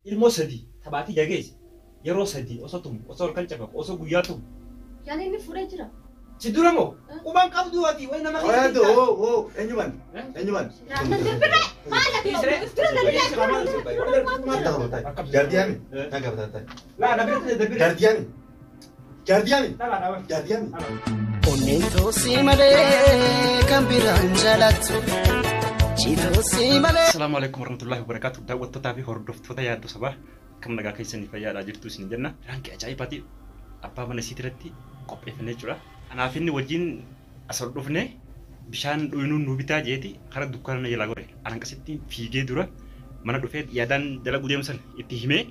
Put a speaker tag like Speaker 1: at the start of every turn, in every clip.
Speaker 1: Ilmoo sadii taphaatii jageesse yeroo sadii osoo tumu osoo halkan cafaqu osoo guyyaa tumu.
Speaker 2: Yaani inni fuudhee jira.
Speaker 1: Si dura moo qubaan qabdu ati wayi nama
Speaker 3: Oyaatu oo oo eenyumaan eenyumaan.
Speaker 2: Raannan darbiree maal ati iftira darbiree.
Speaker 3: Jaartiyaami na gabataa.
Speaker 1: Laa na biratti darbiree.
Speaker 3: Jaartiyaami jaartiyaami
Speaker 1: Dhala dhala.
Speaker 3: jaartiyaami.
Speaker 4: Onneen toosii malee kan biraan jaalattu. Citoosii malee.
Speaker 1: Asalaamu alaikum warahmatullahi wabarakatuh. Daawwattootaa fi hordoftoota yaaddoo sabaa akkam nagaa keessanii fayyaadhaa jirtu isin jenna. Raankii ajaa'ibaati abbaa mana isiit irratti qopheeffannee jira. Anaaf inni wajjin as ol dhufne bishaan dhuynuun nu bitaa jeeti karaa dukkaana na jalaa gore. Anan qasitti fiigee dura mana dhufee yaadaan dalaguu deemsan itti himee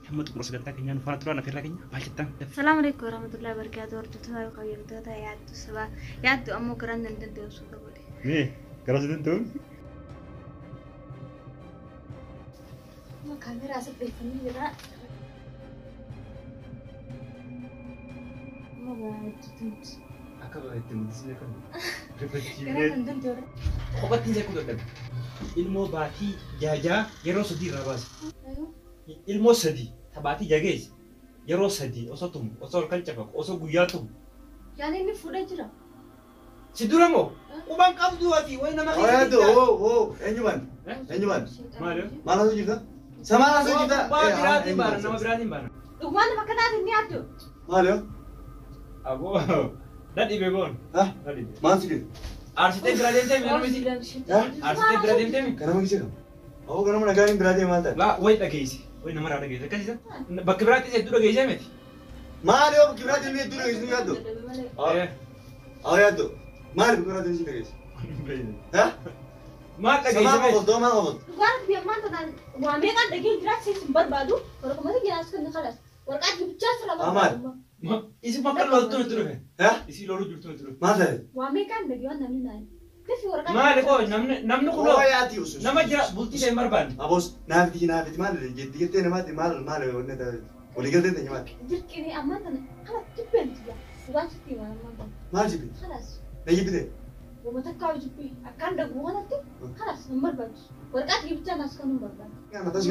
Speaker 1: hamma xumura sagantaa keenyaa nu faana turaa nafeerraa keenya maal jettan?
Speaker 2: Salaamu alaikum warahmatullahi wabarakatuh. Hordoftoota kabajamtoota yaaddoo sabaa yaaddoo ammoo garaan nan danda'u suuta godhe.
Speaker 1: Mee gara sitti ta'u?
Speaker 2: Kaameraa sirreeffamee jira. Amma baay'ee
Speaker 1: Akka itti mul'isne kan
Speaker 2: Garaan nan danda'u.
Speaker 1: Kophatti hin seequu dadhabe. Ilmoo baatii jaajaa yeroo sadii irraa baase. Ilmoo sadii taphaatii jageesse yeroo sadii osoo tumu osoo halkan cafaqu osoo guyyaa tumu.
Speaker 2: Yaani inni fuudhee jira.
Speaker 1: Si dura moo qubaan qabdu ati wayi nama
Speaker 3: Oyaatu oo oo eenyumaan eenyumaan.
Speaker 1: Maali?
Speaker 3: Maal haasoo jirta? Sama haasoo jirta?
Speaker 1: Waa biraatiin baana nama biraatiin baana.
Speaker 2: Dhugumaan nama kanaatiin ni yaaddu.
Speaker 3: Maal yoo?
Speaker 1: Aboo na dhibe boon.
Speaker 3: Ha?
Speaker 1: Na dhibe.
Speaker 3: Maal si dhibe?
Speaker 1: Aarsitee bira deemtee mi nama isi? Aarsitee bira deemtee mi?
Speaker 3: Ganama gisee kam? Awoo ganama nagaa hin biraa deema maal taate?
Speaker 1: Laa wayi dhageessi. Wayi namarraa dhageessi. Akkasiisa. Bakka biraattis hedduu dhageessee miti.
Speaker 3: Maal yoo bakki biraa deemee hedduu dhageessu yaaddu? Awoo yaaddu. Maal bakki biraa deemee dhageessu? Ha?
Speaker 1: Maal
Speaker 3: Samaa
Speaker 1: dhageesse miti?
Speaker 3: qofottoo maal qofottu?
Speaker 2: Dhugaan biyya ammaan tanaan waa meeqaan dhagee jiraachise hin barbaadu. Warqumatti jiraachise kan kalas. Warqaa jibichaa sirra barbaadu.
Speaker 1: Isi bakka loltuu nutti dhufe.
Speaker 3: Ha?
Speaker 1: Isi loluu jirtu nutti dhufe.
Speaker 3: Maal taate?
Speaker 2: Waa meeqaan dhagee waan namni naan. Dafi warqaa.
Speaker 1: Maali koo namni namni kunoo
Speaker 3: Oo yaati usus.
Speaker 1: nama jira bultii ishee hin barbaanne.
Speaker 3: Aboos naafiti naafiti maal jetti jettee namaatti maal maal wanne taate? Waliigaltee teenya maal?
Speaker 2: Dirqinii ammaan tana kalas jibbeen tiyya. Dhugaan sitti himaa ammaan tana.
Speaker 3: Maal jibbite?
Speaker 2: Kalas.
Speaker 3: Na jibbite?
Speaker 2: Wama takkaa jibbee akkaan dhaguu kanatti kalas hin barbaachisu. Warqaa jibichaa naas kan hin barbaadu.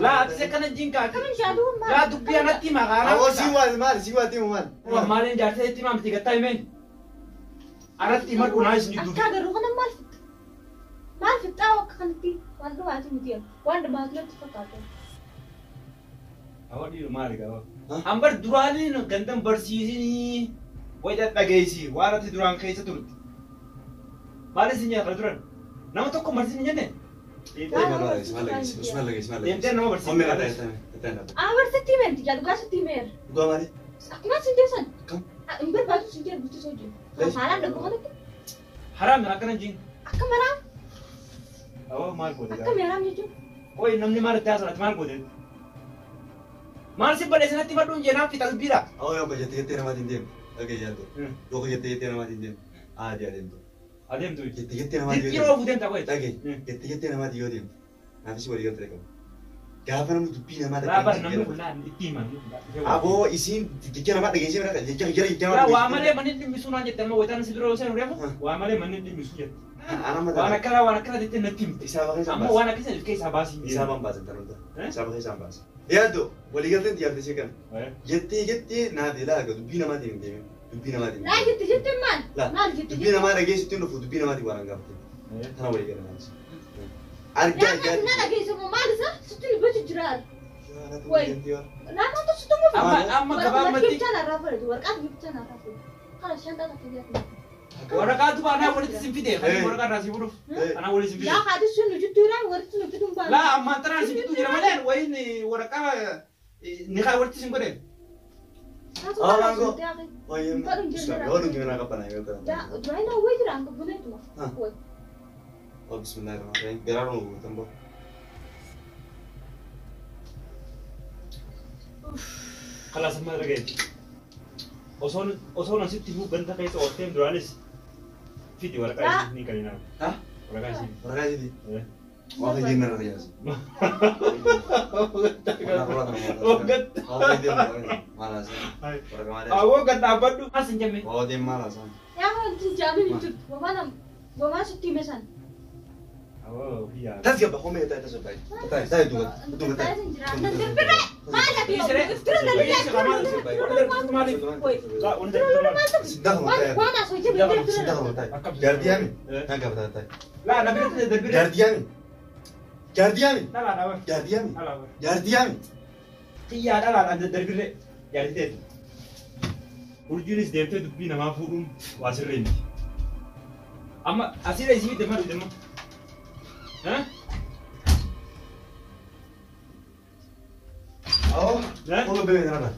Speaker 1: Laa atis akkana jinkaati.
Speaker 2: Akkamiin jaaduu maal?
Speaker 1: Laa dubbii anatti himaa kaanaa.
Speaker 3: Awoo sii waati maal sii waati himu maal?
Speaker 1: Maaliin jaartee itti himaa miti gattaa himeen. Anatti himadhu naa isin jidduu.
Speaker 2: Akka agarru kana maal fixxa? Maal fixxaa akka kanatti waan dhumaati miti waan dhumaatu natti fakkaata.
Speaker 1: Awwa dhiiru maali qaba? Ambar duraaniin gandan barsiisinii wayi dhadhageessi waan ati duraan keessa turte. Maal isin nyaata duran? Nama tokko barsiisin hin jenne?
Speaker 3: Maal dhageessi? Maal dhageessi? Maal dhageessi?
Speaker 1: Deemtee nama barsiisi.
Speaker 3: Hommee irraa
Speaker 2: Abarsitti himeen yaa dhugaa sitti himeera.
Speaker 3: Dhugaa maali?
Speaker 2: Akkuma sin jeessan.
Speaker 3: Akkam?
Speaker 2: Hin barbaadu sin jee bultii hojii. Haalaan dhaguu kanatti
Speaker 1: Haraam akkana jiin.
Speaker 2: akka maraam
Speaker 1: Awwa maal goote?
Speaker 2: akka meeraam jechuun.
Speaker 1: Qoy namni maal itti haasa'u ati maal goote? Maal si balleessi natti himadhu hin jeenaan fixa dubbiidha.
Speaker 3: Awoo yoo jettee jettee namaatiin deemtu. Dhagee yaaddu. Yoo jettee jettee namaatiin deemtu. Aadii adeemtu.
Speaker 1: Adeemtu.
Speaker 3: Jettee jettee namaatiin yoo
Speaker 1: Dirqii
Speaker 3: deemtu.
Speaker 1: fuuteen ta'a qoy.
Speaker 3: Dhagee jettee jettee namaatiin yoo deemtu. Naafis waliigaltee qabu. Gaafa namni dubbii namaa
Speaker 1: Laa bar namni
Speaker 3: dhaggeessu
Speaker 1: kun laa itti himan.
Speaker 3: Aboo isiin jecha namaa dhageessee bira jecha jara jecha
Speaker 1: Laa
Speaker 3: namaa
Speaker 1: waa malee manni dhimmisuu naan jette amma wayitaan si dura yoo seenu reefu waa malee manni dhimmisuu jette.
Speaker 3: Ana
Speaker 1: Waan
Speaker 3: mataa
Speaker 1: akkanaa waan akkanaa jettee natti himte.
Speaker 3: isaa bakka isaan
Speaker 1: Amma
Speaker 3: baasa.
Speaker 1: waan akkasii keessaa baasii.
Speaker 3: Isaa ban baasan tanuuta.
Speaker 1: Eh?
Speaker 3: Isaa bakka isaan baasa. Yaaddo waliigalteen xiyyaartee kana. Jettee jettee naaf ilaa dubbii namaatiin hin deemin. Dubbii namaatiin.
Speaker 2: Laa jette jette maal?
Speaker 3: Laa
Speaker 2: Maal jette
Speaker 3: dubbii
Speaker 2: jette?
Speaker 3: namaa dhageessutti hin dhufu dubbii namaatiin waan hangaafte. Tana waliigala naanis. Argaa
Speaker 2: Laa kan na dhageesse moo maal isa? Sitti dubbatu jira. Laa maaltu sitti mufi?
Speaker 1: Amma amma
Speaker 2: Warqaa
Speaker 1: gabaabumatti
Speaker 2: jibichaa narraa fudhatu. Warqaa jibichaa narraa fudhatu. Kalas shantaa takka jiraatu.
Speaker 1: waraqaa duuba anaa walitti sin fide. Kan waraqaa irraa si fuudhuuf. Anaa walitti sin fide.
Speaker 2: Laa haati sun nu jidduu irraa walitti nu fiduun baana.
Speaker 1: Laa ammaan tanaan si fiduu jira malee wayiin waraqaa ni kaa walitti sin godhe.
Speaker 3: Bismillahirrahmanirrahim. Garaa nu guutan boo.
Speaker 1: Kalaas amma dhagayeeti. Osoon osoon asitti himuu ganda keessa oolteen duraanis fidi waraqaa isin ni kenninaa.
Speaker 3: Ha?
Speaker 1: Waraqaa isin.
Speaker 3: Waraqaa isiiti. Waa fayyee narra tajaajila.
Speaker 1: Awwoo gad dhaabbadhu. As hin jenne.
Speaker 3: Waa deem maal haasa'an?
Speaker 2: Yaa wanti jaamin hin jirtu. Wamaan sitti hime san.
Speaker 3: Tasgabba komee taa'e tasgabbaa'e. Taa'e taa'e duuba duuba taa'e. Jaardiyaami. Nan gaafa taa'e. Jaardiyaami. Jaardiyaami. Jaardiyaami. Jaardiyaami.
Speaker 1: Xiyyaa dhalaadhaan daddarbirree jaartii teeti. Urjiinis deemtee dubbii namaa fuudhuun waa sirrii miti. Amma asiidha isii fidde maal fidde
Speaker 3: Awwa. Kola bebe nana.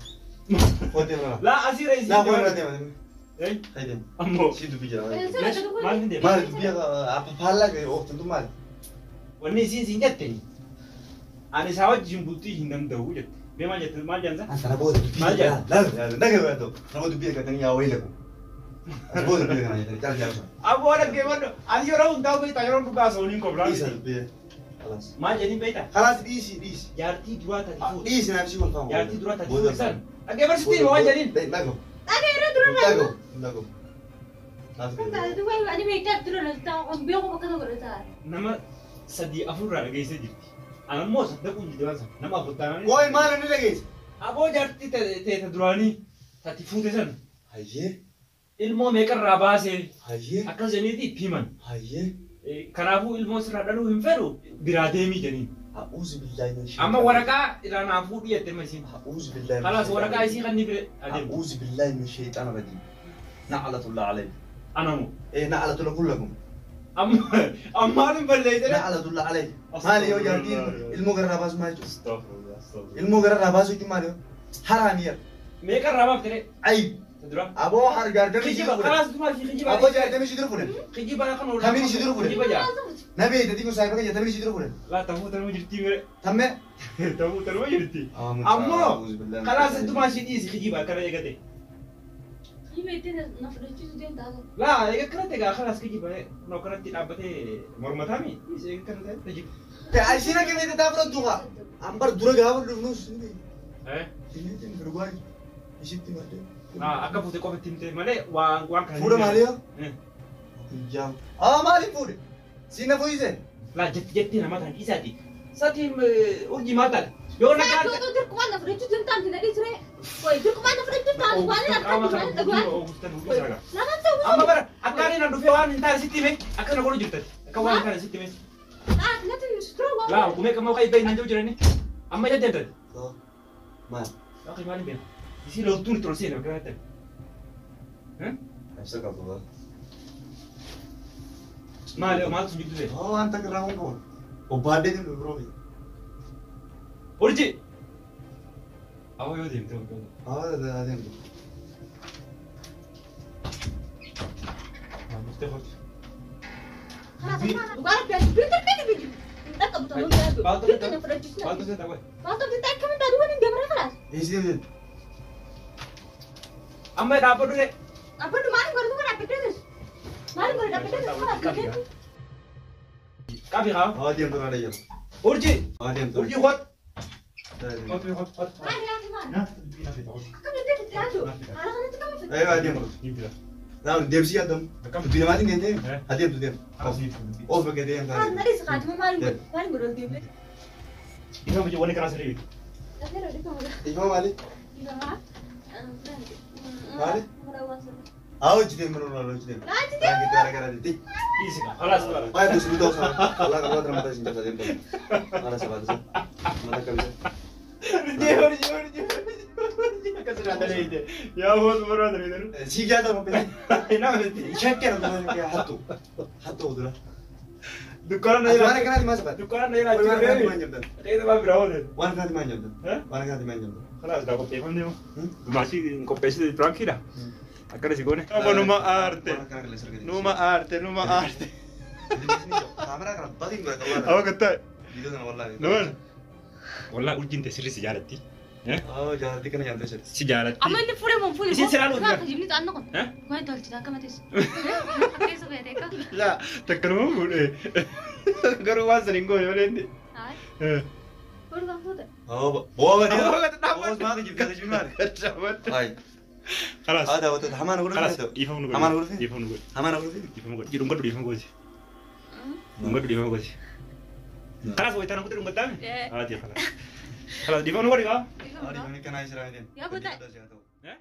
Speaker 3: Kote nana.
Speaker 1: La asiidha isii
Speaker 3: La kola deema.
Speaker 1: Eh?
Speaker 3: Haydi.
Speaker 1: Ammoo.
Speaker 3: Si dubbii jira.
Speaker 1: Maal fidde?
Speaker 3: Maal dubbii faallaa ga'e ooftuntu maali?
Speaker 1: Wanni isiin siin jette ani isaa wajjin bultii hin danda'u jette. Mee maal jette maal jedhan?
Speaker 3: Sana booda dubbii jira. Laal dhagaa baatoo. Sana booda dubbii eeggatanii yaa wayii lagu. Sana booda dubbii kana jettanii caala jaarsa.
Speaker 1: Aboo dhaggeeffadhu. Ani yeroo hundaa beektaa yeroo dhugaa sooniin koblaa.
Speaker 3: Dhiisa dubbii. Khalaas.
Speaker 1: Maal jedhanii beektaa?
Speaker 3: Khalaas dhiisi dhiisi.
Speaker 1: Jaartii duraa taati fuute.
Speaker 3: Dhiisi naaf si kolfaamu.
Speaker 1: Jaartii duraa taati fuute san. Dhaggeeffadhu sitti hima waan jedhaniin.
Speaker 3: Dhagoo.
Speaker 2: Dhagee irra dura
Speaker 3: Dhagoo. Dhagoo.
Speaker 1: Nama sadii afurraa dhageessee jirti. Anammoo saddaquun jide waan sana nama afur taanaan.
Speaker 3: Qoy maal inni dhageesse?
Speaker 1: Aboo jaartii teeta duraanii taati fuute san.
Speaker 3: Hayyee.
Speaker 1: Ilmoo meeqarraa baasee.
Speaker 3: Hayyee.
Speaker 1: Akkas jedhaniiti itti himan.
Speaker 3: Hayyee.
Speaker 1: Kanaafuu ilmoo sirraa dhaluu hin fedhu biraa deemii jedhaniin.
Speaker 3: A'uuzu billaahi min shaytaan.
Speaker 1: Amma waraqaa irraa naa fuudhu jette ma isiin.
Speaker 3: A'uuzu billaahi.
Speaker 1: Khalaas waraqaa isii kan ni bire adeemu.
Speaker 3: A'uuzu billaahi min shaytaan rajiim. Na'alatullah alayhi.
Speaker 1: Anamu.
Speaker 3: Eh na'alatullah kullakum.
Speaker 1: Amma ammaan hin balleessine.
Speaker 3: Na'alatullah alayhi. Maali yoo jaartiin ilmoo gararraa baasu maal jechuudha? Ilmoo gararraa baasu jechuun maali yoo? Haraami yaa.
Speaker 1: Meeqarraa baaftee?
Speaker 3: Ayib.
Speaker 1: Dura.
Speaker 3: Aboo har jaartamii ishii
Speaker 1: Kijiba
Speaker 3: dura fuudhe.
Speaker 1: khalaas dumaa ishii kijiba.
Speaker 3: Aboo jaartamii ishii dura fuudhe.
Speaker 1: Kijiba kan oolu.
Speaker 3: Kamiin ishii dura fuudhe?
Speaker 1: Kijiba jaa.
Speaker 3: Nabi eeggatti kun saayiba kiyya tamii ishii dura fuudhe.
Speaker 1: Laa tafuu tanuma jirti bire.
Speaker 3: Tammee.
Speaker 1: Tafuu tanuma jirti. Ammoo khalaas dumaa ishii dhiisi kijiba akkana eegate. Laa eega akkanatti egaa khalaas kijiba no akkanatti dhaabbatee mormataami dhiisi eega akkana ta'e kijiba.
Speaker 3: Isheen akka meeshaa taa fudhattu haa. Ambar dura gaafa dhufnus.
Speaker 1: Eh?
Speaker 3: Isheen ishitti maddee.
Speaker 1: Akka fuute qofa itti himte malee waan kana.
Speaker 3: Fuudha maali yoo? Jaam. Aa maaliif fuudhe? Siin na fuuyise?
Speaker 1: Laa jetti jetti nama ta'an dhiisaati. Sati urjii maal taate? Yoo na gaarte. Amma bara akkaan inni dhufee waan hin taane sitti hime akkana godhu jirtati. Akka waan hin taane sitti hime. Laa gumee qamoo qayi bayi nan jiru jirani. Amma jette jirtati.
Speaker 3: Maal?
Speaker 1: Waaqi maal hin beeku? Isii loltuun itti ol seene bakka kanatti.
Speaker 3: Ibsa qabdu ba.
Speaker 1: Maali maaltu sun jidduu seene?
Speaker 3: Waan takka irraa waan qabu. Obbaaddee jiru biroo fi.
Speaker 1: Urjii! Awwa yoo deemte yoo deemte.
Speaker 3: Haa deemte.
Speaker 1: Murtee hooti. Maaltu seeta wayi?
Speaker 3: Eessi deemte?
Speaker 1: Amma dhaabbadhu ree. Qabi haa.
Speaker 3: Haa deemtu naa deemu.
Speaker 1: Urjii!
Speaker 3: Haa deemtu.
Speaker 1: Urjii hot. Hot hot hot.
Speaker 3: Aywa deemtu. Naa deemsi yaadamu. Dubbii namaatiin geentee? Haa deemtu deemtu. Of bakka deemtu.
Speaker 1: Ifama biyya wanni karaa sirrii miti.
Speaker 3: Ifama maali? Maali? Haa hojii deemu nurraa hojii deemu. Raankitti gara gara deetti.
Speaker 1: Dhiisi kaa. Khalaas khalaas.
Speaker 3: Baay'ee duusi bitoo sana. Allah kan waan mataa isin cabsa deemtu. Maala sabaata sana. Mata kabisa.
Speaker 1: Urjii urjii urjii urjii akkasirraa daleeyte. Yaa boos barraa daleeyte.
Speaker 3: Si jaata mabbee.
Speaker 1: Nama miti.
Speaker 3: Shakkee na hattu. Hattu dura.
Speaker 1: Dukkaana na
Speaker 3: Waan akkanaati maal sabaata?
Speaker 1: Dukkaana na jala
Speaker 3: Waan akkanaati maal jabdan?
Speaker 1: Ta'ee waan biraa oolan.
Speaker 3: Waan akkanaati maal jabdan? Waan akkanaati maal jabdan?
Speaker 1: Khalaas gaa qopheeffamne moo? Dumaashii qopheessite piraankiidha. Akkana si goone. Numa aarte. Numa aarte numa aarte.
Speaker 3: Kaameraa kana batiin godha qabaa.
Speaker 1: Awwa kattaa.
Speaker 3: Viidiyoo sana wallaahi.
Speaker 1: Numan. Wallaahi urjiin ta'e sirrii si jaalatti.
Speaker 3: Jaalatti kana jaallatee sirri.
Speaker 1: Si jaalatti.
Speaker 2: Amma inni fuudhee moo fuudhee?
Speaker 1: Isin siraan hojii.
Speaker 2: Kijibni xaanna kun. Waan tolchita akka mateessu. Keessa fayyadee akka.
Speaker 1: Laa takkanuma fuudhee. Garuu waan sana hin goone malee inni.
Speaker 2: Fuudhu kan fuute.
Speaker 3: Booba deema. Booba kijibni kijibni maali? Hayi.
Speaker 1: خلاص.
Speaker 3: هذا هو حمان اقول
Speaker 1: خلاص. يفهموا
Speaker 3: حمان اقول
Speaker 1: يفهموا
Speaker 3: حمان اقول
Speaker 1: يفهموا يفهموا يفهموا. Dhungadhu dhiifama godhi. Kalaas wayitaan kutte dhungattaame?
Speaker 2: Eh.
Speaker 1: Haati kalaas. Kalaas dhiifama nu godhi kaa.
Speaker 3: Dhiifama kanaa isirraa hin
Speaker 2: Yaa botaa.
Speaker 3: deemu.
Speaker 1: Eh?